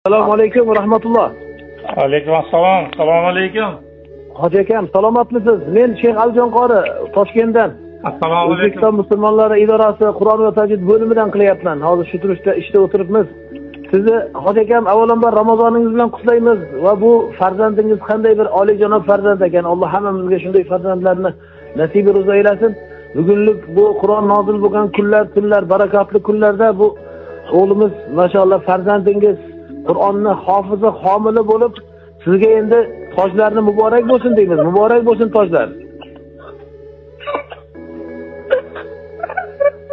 Assalomu alaykum va rahmatulloh. Alaykum assalom. Assalomu alaykum. Hoji akam, salomatmisiz? Men Shayx Alijon qori, Toshkentdan. Assalomu alaykum. O'zbekiston musulmonlari idorasi Qur'on va tajvid bo'limidan qilyapman. Hozir shu turishda ishda o'tiribmiz. Sizni hoji akam avvalambor Ramozoningiz bilan qutlaymiz va bu farzandingiz qanday bir oliyjanob farzand ekan. Alloh hammamizga shunday farzandlarni nasib ro'za aylasin. Bugunlik bu Qur'on nozil bo'lgan kunlar, tunlar, barakotli kunlarda bu o'g'limiz mashalloh farzandingiz Qur'onni hofizi, homili bo'lib, sizga endi tojlarni muborak bo'lsin deymiz. Muborak bo'lsin tojlar.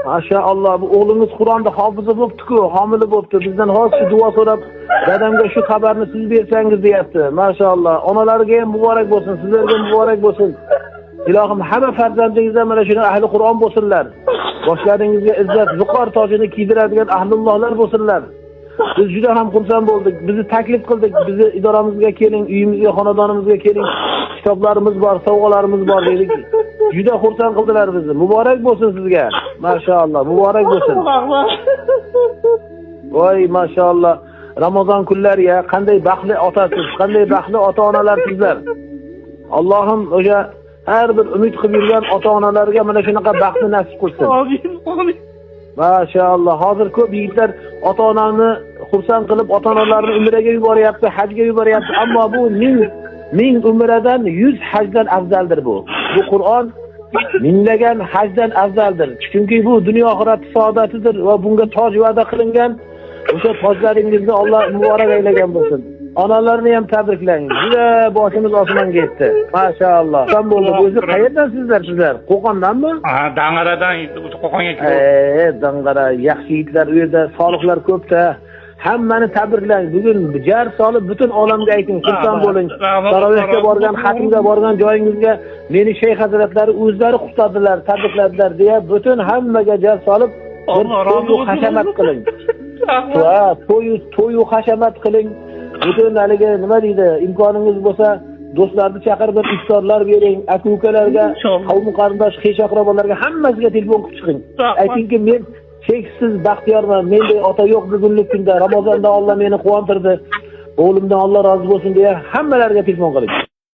Mashalloh, bu o'g'lingiz Qur'onni hofizi bo'pti-ku, homili bo'pti. Bizdan hozir shu duo so'rab, dadamga shu xabarni siz bersangiz deyapti. Mashalloh, onalarga ham muborak bo'lsin, sizlarga muborak bo'lsin. Ilohim hamma farzandingizlar mana shuni ahli Qur'on bo'lsinlar. Boshlaringizga izzat, viqor tojini kiydiradigan ahlullohlar bo'lsinlar. Biz juda ham xursand bo'ldik. Bizni taklif qildik. Bizni idoramizga keling, uyimizga, xonadonimizga keling. Kitoblarimiz bor, sovg'alarimiz bor dedik. Juda xursand qildilar bizni. Muborak bo'lsin sizga. Mashalloh, muborak bo'lsin. Voy, mashalloh. Ramazon kunlari ya, qanday baxtli otasiz, qanday baxtli ota-onalar sizlar. Allohim o'sha har bir umid qilib yurgan ota-onalarga mana shunaqa baxtni nasib qilsin. Amin, amin. Mashalloh, hozir ko'p yigitlar ota-onani xursand qilib, ota-onalarini umraga yuboryapti, hajga yuboryapti, ammo bu ming umradan 100 hajdan afzaldir bu. Bu Qur'on minglagan hajdan afzaldir. Chunki bu dunyo oxirat saodatidir va bunga toj va'da qilingan. O'sha tojlaringizni Alloh muborak aylagan bo'lsin. Onalarni ham tabriklang. Juda boshimiz osmonga yetdi. Mashalloh. Xursand bo'ldik. O'zi qayerdan sizlar? Qo'qondanmi? Ha, Dang'aradan Qo'qonga keldim. Dang'ara, yaxshi yigitlar, u yerda solihlar ko'p-da. Hammani tabriklang. Bugun jar solib butun olamga ayting, xursand bo'ling. Tarovehga borgan, xatmga borgan joyingizga meni shayx hazratlari o'zlari qutladilar, tabrikladilar deya butun hammaga jar solib to'y hashamat qiling. Va to'y hashamat qiling. Butun haligi nima deydi, imkoningiz bo'lsa do'stlarni chaqirib iftorlar bering, aka-ukalarga, qavm qarindosh, xesh aqrabolarga hammasiga telefon qilib chiqing. Aytingki, men cheksiz baxtiyorman, menday ota yo'q bugungi kunda, Ramazonda Alloh meni quvontirdi, o'g'limdan Alloh rozi bo'lsin deya hammalariga telefon qiling.